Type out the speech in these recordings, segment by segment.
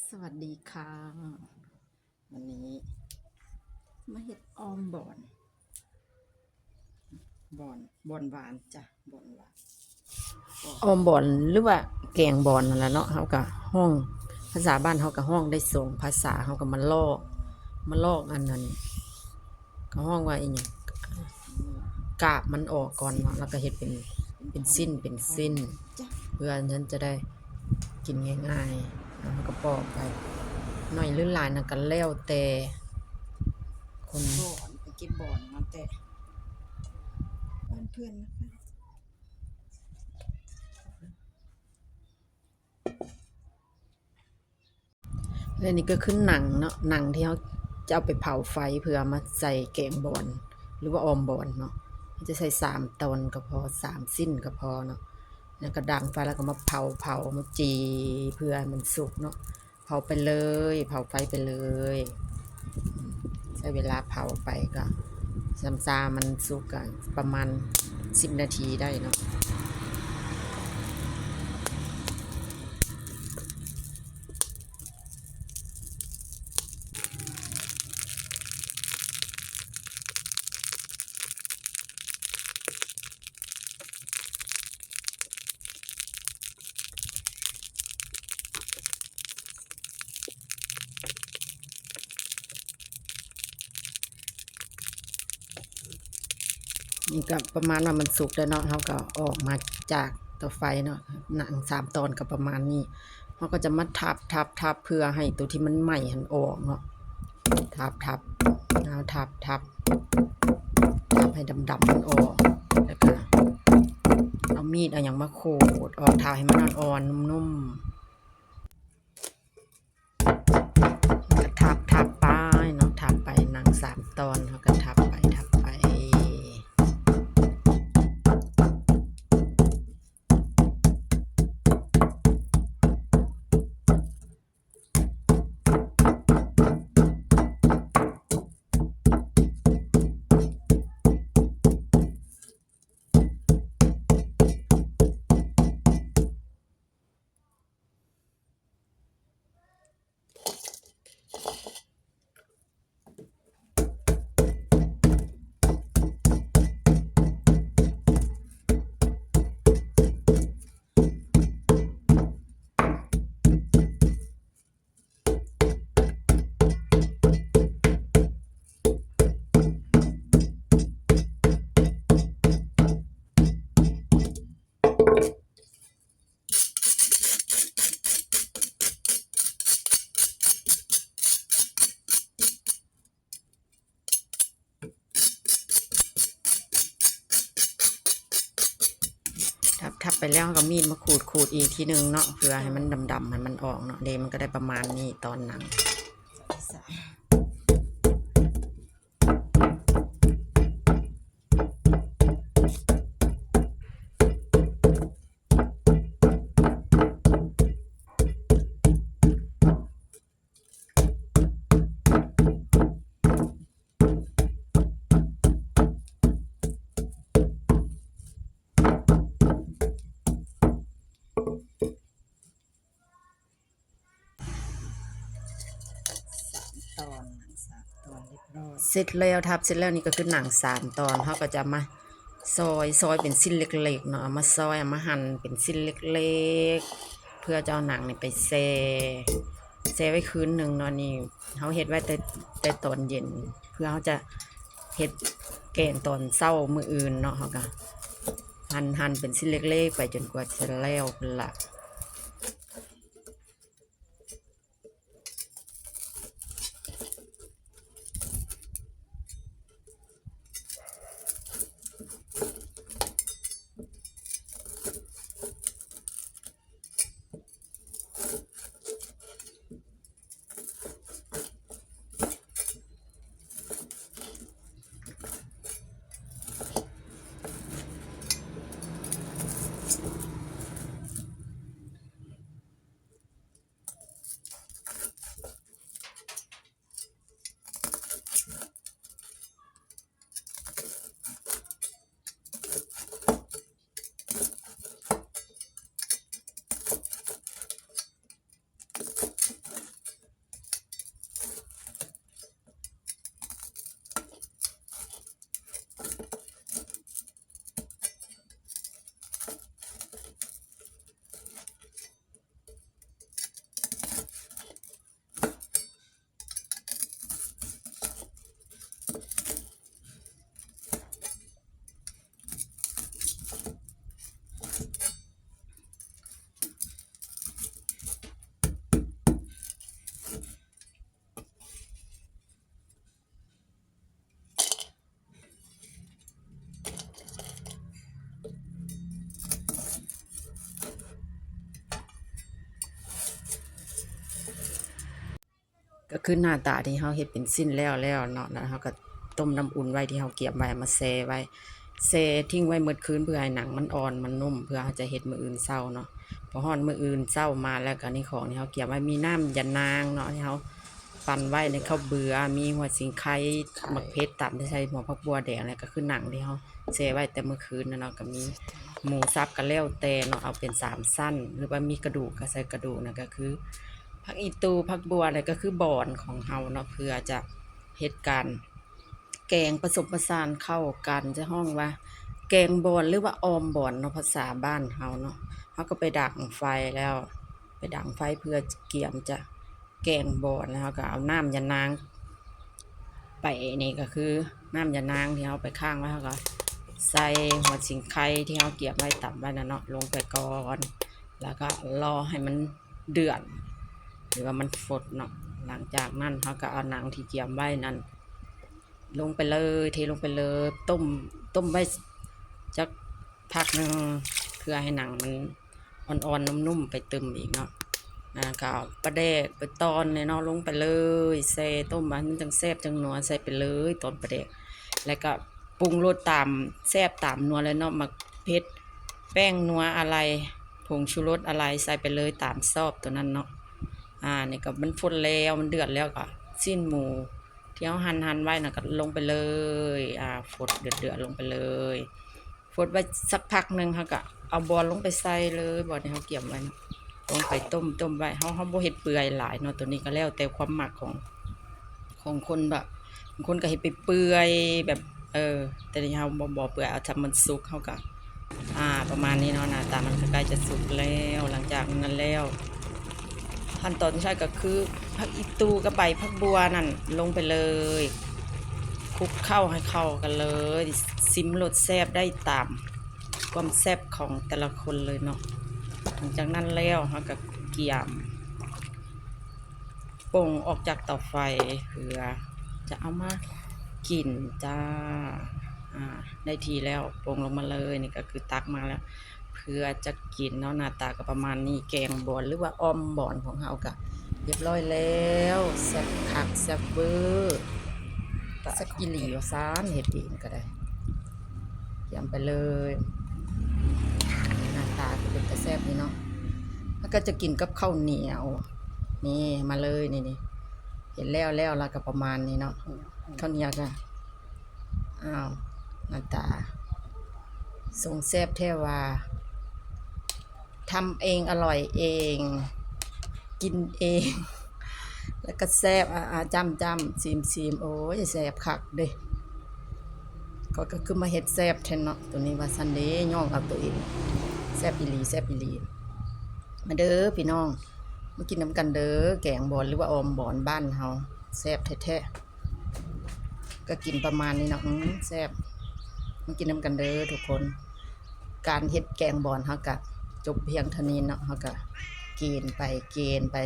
ສະຫວັດດີຄ່ະ ວັນນີ້ມາເຮັດອ່ອມບອນ ບອນ ບອນຫວານຈ້ະ ບອນຫວານ ອ່ອມບອນ ຫຼືວ່າແກງບອນນັ້ນລະເນາະ ເຮົາກະຮ້ອງ ພາສາບ້ານເຮົາກະຮ້ອງໄດ້ສອງພາສາ ເຮົາກະມາລອກ ມາລອກອັນນັ້ນ ເຂົາຮ້ອງວ່າອີ່ຫຍັງ ກາບມັນອອກກ່ອນເນາະ ແລ້ວກະເຮັດເປັນ ເປັນຊິ້ນ ເປັນຊິ້ນ ເພື່ອມັນຈະໄດ້ກິນງ່າຍໆ ແລ້ວເຮົາກະປອກໄປ ໜ້ອຍຫຼືຫຼາຍນັ້ນກະແລ້ວແຕ່ຄົນ ໄປເກັບບອນມາແຕ່ບ້ານເພື່ອນນະຄະ. ແລະນີ້ກະຄືໜັງເນາະ ໜັງທີ່ເຮົາຈະເອົາໄປເຜົາໄຟເພື່ອມາໃສ່ແກງບອນ ຫຼືວ່າອ່ອມບອນເນາະ ເຮົາຈະໃສ່ສາມຕອນກະພໍ ສາມຊິ້ນກະພໍເນາະ ແລ້ວກະດັງໄຟ ແລ້ວກະມາເຜົາ ເຜົາ ມາຈີ່ເພື່ອໃຫ້ມັນສຸກເນາະ ເຜົາໄປເລີຍ ເຜົາໄຟໄປເລີຍ ໃຊ້ເວລາເຜົາໄປກະ ຊຳຊາມັນສຸກກະປະມານສິບນາທີໄດ້ເນາະ. ນີ້ກະປະມານວ່າມັນສຸກແລ້ວເນາະ ເຮົາກະເອົາອອກມາຈາກເຕົາໄຟເນາະ ໜັງສາມຕອນກະປະມານນີ້ ເຮົາກະຈະມາທັບ ທັບ ທັບ ເພື່ອໃຫ້ໂຕທີ່ມັນໄໝ້ຫັ້ນອອກເນາະ ທັບ ທັບ ເອົາທັບ ທັບ ທັບໃຫ້ດຳໆມັນອອກ ແລ້ວກະເອົາມີດເອົາຫຍັງມາຂູດອອກ ທັບໃຫ້ມັນອ່ອນໆ ນຸ້ມໆ. ກະທັບ ທັບໄປເນາະ ທັບໄປ ໜັງສາມຕອນ ເຮົາກະທັບໄປ ທັບໄປ. ທັບໆໄປແລ້ວ ເຮົາກະມີດມາຂູດໆອີກທີໜຶ່ງເນາະ ເພື່ອໃຫ້ມັນດຳໆ ໃຫ້ມັນອອກເນາະ ເດ້ ມັນກະໄດ້ປະມານນີ້ຕອນໜັງ. ສາມຕອນ ສາມຕອນ ເສດແລ້ວ ທັບເສັດແລ້ວ ນີ້ກະຄືໜັງສາມຕອນ ເຮົາກະຈະມາຊອຍ ຊອຍເປັນຊິ້ນເລັກໆເນາະ ເອົາມາຊອຍ ເອົາມາຫັ່ນເປັນຊິ້ນເລັກໆ ເພື່ອຈະເອົາໜັງນີ້ໄປແຊ່ ແຊ່ໄວ້ຄືນໜຶ່ງເນາະ ນີ້ເຮົາເຮັດໄວ້ແຕ່ ແຕ່ຕອນເຢັນ ເພື່ອເຮົາຈະເຮັດແກງຕອນເຊົ້າມື້ອື່ນເນາະ ເຮົາກະຫັ່ນ ຫັ່ນເປັນຊິ້ນເລັກໆໄປຈົນກວ່າຈະແລ້ວພຸ້ນລະ. ສ ກໍຄືໜ້າຕາທີ່ເຮົາເຮັດເປັນຊິ້ນແລ້ວໆເນາະ ແລ້ວເຮົາກໍຕົ້ມນ້ຳອຸ່ນໄວ້ທີ່ເຮົາກຽມໄວ້ ເອົາມາແຊ່ໄວ້ ແຊ່ຖິ້ມໄວ້ໝົດຄືນ ເພື່ອໃຫ້ໜັງມັນອ່ອນ ມັນນຸ້ມ ເພື່ອເຮົາຈະເຮັດມື້ອື່ນເຊົ້າເນາະ. ພໍຮອດມື້ອື່ນເຊົ້າມາແລ້ວ ກໍນີ້ຂອງທີ່ເຮົາກຽມໄວ້ ມີນ້ຳຢານາງເນາະ ທີ່ເຮົາປັ່ນໄວ້ໃນເຂົ້າເບືອ ມີຫົວສີໄຄ ໝາກເຜັດ ຕຳໃສ່ຫົວຜັກບົວແດງ ແລ້ວກໍຄືໜັງທີ່ເຮົາແຊ່ໄວ້ແຕ່ມື້ຄືນນະເນາະ ກໍມີໝູສັບ ກໍແລ້ວແຕ່ເນາະ ເອົາເປັນສາມຊັ້ນ ຫຼືວ່າມີກະດູກກໍໃສ່ກະດູກ ນັ້ນກໍຄືຜັກອີ່ຕູ່ ຜັກບົວ ແລ້ວກໍຄືບອນຂອງເຮົາເນາະ ເພື່ອຈະເຮັດການ ແກງປະສົມປະສານເຂົ້າກັນ ຈະຮ້ອງວ່າແກງບອນ ຫຼືວ່າອອມບອນເນາະ ພາສາບ້ານເຮົາເນາະ. ເຮົາກໍໄປດັງໄຟແລ້ວ ໄປດັງໄຟເພື່ອກຽມຈະແກງບອນ ແລ້ວເຮົາກໍເອົານ້ຳຢານາງໄປ ນີ້ກໍຄືນ້ຳຢານາງທີ່ເຮົາໄປຄ້າງໄວ້ ເຮົາກໍໃສ່ຫົວສີໄຄທີ່ເຮົາກຽມໄວ້ ຕຳໄວ້ນັ້ນເນາະ ລົງໄປກ່ອນ ແລ້ວກໍລໍໃຫ້ມັນ ເດືອດ ຫຼືວ່າມັນຟົດເນາະ. ຫຼັງຈາກນັ້ນເຮົາກໍເອົາໜັງທີ່ກຽມໄວ້ນັ້ນລົງໄປເລີຍ ເທລົງໄປເລີຍ ຕົ້ມ ຕົ້ມໄວ້ຈັກພັກໜຶ່ງ ເພື່ອໃຫ້ໜັງມັນອ່ອນໆ ນຸ້ມໆ ໄປຕື່ມອີກເນາະ. ອ່າ ກໍເອົາປາແດກໄປຕອນແດ່ເນາະ ລົງໄປເລີຍ ແຊ່ຕົ້ມໄວ້ ມັນຈັ່ງແຊບຈັ່ງນົວ ໃສ່ໄປເລີຍຕອນປາແດກ ແລ້ວກໍປຸງລົດຕາມແຊບຕາມນົວເລີຍເນາະ ໝາກເຜັດ ແປ້ງນົວອາໄລ ຜົງຊູລົດອາໄລ ໃສ່ໄປເລີຍຕາມຊອບໂຕນັ້ນເນາະ. ອ່າ ນີ້ກໍມັນຟົດແລ້ວ ມັນເດືອດແລ້ວ ກໍຊີ້ນໝູທີ່ເຮົາຫັ່ນໆໄວ້ນັ້ນກໍລົງໄປເລີຍ ອ່າ ຟົດເດືອດໆລົງໄປເລີຍ. ຟົດໄວ້ສັກພັກໜຶ່ງ ເຮົາກໍເອົາບອນລົງໄປໃສ່ເລີຍ ບອນທີ່ເຮົາກຽມໄວ້ນະ ລົງໄປຕົ້ມ ຕົ້ມໄວ້ ເຮົາ ເຮົາບໍ່ເຮັດເປື່ອຍຫຼາຍເນາະ ໂຕນີ້ກໍແລ້ວແຕ່ຄວາມມັກຂອງ ຂອງຄົນ ແບບບາງຄົນກໍເຮັດໄປເປື່ອຍແບບ ເອີ ແຕ່ນີ້ເຮົາບໍ່ ບໍ່ເປື່ອຍ ເອົາທຳມັນສຸກ ເຮົາກໍ ອ່າ ປະມານນີ້ເນາະ ໜ້າຕາມັນກໍໃກ້ຈະສຸກແລ້ວ. ຫຼັງຈາກນັ້ນແລ້ວ ຂັ້ນຕອນສຸດທ້າຍກໍຄືຜັກອີ່ຕູ່ກັບໃບຜັກບົວນັ້ນລົງໄປເລີຍ ຄຸກເຂົ້າໃຫ້ເຂົ້າກັນເລີຍ ຊິມລົດແຊບໄດ້ຕາມຄວາມແຊບຂອງແຕ່ລະຄົນເລີຍເນາະ. ຫຼັງຈາກນັ້ນແລ້ວເຮົາກໍກຽມ ປົງອອກຈາກເຕົາໄຟ ເພື່ອຈະເອົາມາກິນຈ້າ. ອ່າ ໄດ້ທີ່ແລ້ວ ປົງລົງມາເລີຍ ນີ້ກໍຄືຕັກມາແລ້ວ ເພື່ອຈະກິນເນາະ. ໜ້າຕາກໍປະມານນີ້ ແກງບອນ ຫຼືວ່າອ່ອມບອນຂອງເຮົາກໍຮຽບຮ້ອຍແລ້ວ. ແຊບຄັກແຊບເວີ ແຊບອີ່ຫຼີວ່າຊັ້ນ ເຮັດເອງກໍໄດ້ ກຽມໄປເລີຍ. ໜ້າຕາກໍເປັນຕາແຊບນີ້ເນາະ ແລ້ວກໍຈະກິນກັບເຂົ້າໜຽວ ນີ້ ມາເລີຍ ນີ້ໆ ເຫັນແລ້ວໆ ແລ້ວກໍປະມານນີ້ເນາະ. ເຂົ້າໜຽວກໍ ອ້າວ ໜ້າຕາ ຊົງແຊບແທ້ວ່າ ທຳເອງ ອະລ່ອຍເອງ ກິນເອງ ແລ້ວກໍແຊບ ອາໆ ຈ້ຳໆ ຊີມໆ ໂອ້ຍ ແຊບຄັກເດ້. ຂ້ອຍກໍຄືມາເຮັດແຊບແທ້ເນາະ ໂຕນີ້ວ່າຊັ້ນເດ້ ຍ້ອງເອົາໂຕເອງ ແຊບອີ່ຫຼີ ແຊບອີ່ຫຼີ. ມາເດີພີ່ນ້ອງ ມາກິນນຳກັນເດີ ແກງບອນ ຫຼືວ່າອ່ອມບອນບ້ານເຮົາ ແຊບແທ້ໆ. ກໍກິນປະມານນີ້ເນາະ ອືມ ແຊບ. ມາກິນນຳກັນເດີທຸກຄົນ. ການເຮັດແກງບອນເຮົາກະຈົບພຽງເທົ່ານີ້ເນາະ ເຮົາກະເກນໄປ ເກນໄປ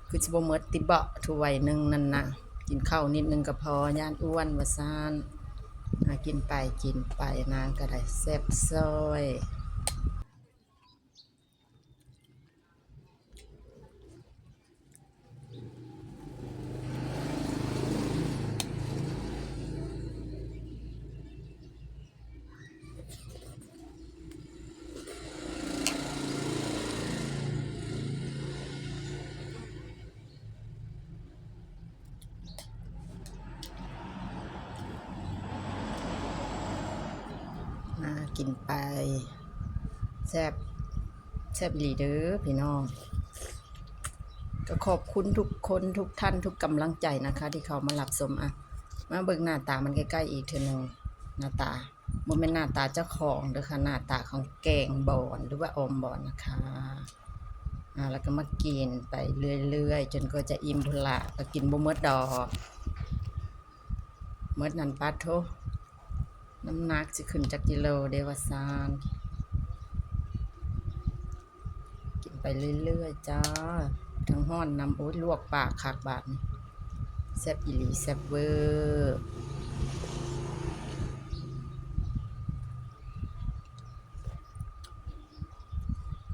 ຄືຊິບໍ່ໝົດຕິເບາະ ຖ້ວຍໜຶ່ງນັ້ນນະ ກິນເຂົ້ານິດໜຶ່ງກໍພໍ ຢ້ານອ້ວນວ່າຊັ້ນ. ຫາກິນໄປ ກິນໄປ ນາງກໍໄດ້ແຊບຊ້ອຍ. ມາກິນໄປ ແຊບ ແຊບອີ່ຫຼີເດີພີ່ນ້ອງ. ກໍຂອບຄຸນທຸກຄົນ ທຸກທ່ານ ທຸກກຳລັງໃຈນະຄະ ທີ່ເຂົ້າມາຮັບຊົມ. ອະ ມາເບິ່ງໜ້າຕາມັນໃກ້ໆອີກເທື່ອໜຶ່ງ ໜ້າຕາ ບໍ່ແມ່ນໜ້າຕາເຈົ້າຂອງເດີຄ່ະ ໜ້າຕາຂອງແກງບອນ ຫຼືວ່າອ່ອມບອນນະຄະ. ອາ ແລ້ວກໍມາກິນໄປເລື້ອຍໆ ຈົນກວ່າຈະອີ່ມພຸ້ນລະ ກໍກິນບໍ່ໝົດດອກ. ໝົດນັ້ນ ປາດໂທ້ ນ້ຳໜັກຊິຂຶ້ນຈັກກິໂລເດ້ວ່າຊັ້ນ. ກິນໄປເລື້ອຍໆ ຈ້າ ທັງຮ້ອນນຳ. ໂອ້ຍ ລວກປາກຄັກບາດນີ້ ແຊບອີ່ຫຼີ ແຊບເວີ.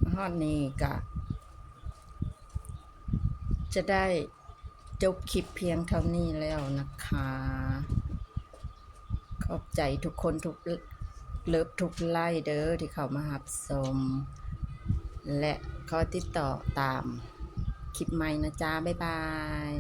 ມາຮອດນີ້ກະຈະໄດ້ ຈົບຄລິບພຽງເທົ່ານີ້ແລ້ວນະຄະ. ຂອບໃຈທຸກຄົນ ທຸກເລີບ ທຸກໄລ້ເດີ ທີ່ເຂົ້າມາຮັບຊົມ ແລະ ຂໍຕິດຕໍ່ຕາມຄລິບໃໝ່ນະຈ້າ. ບາຍບາຍ.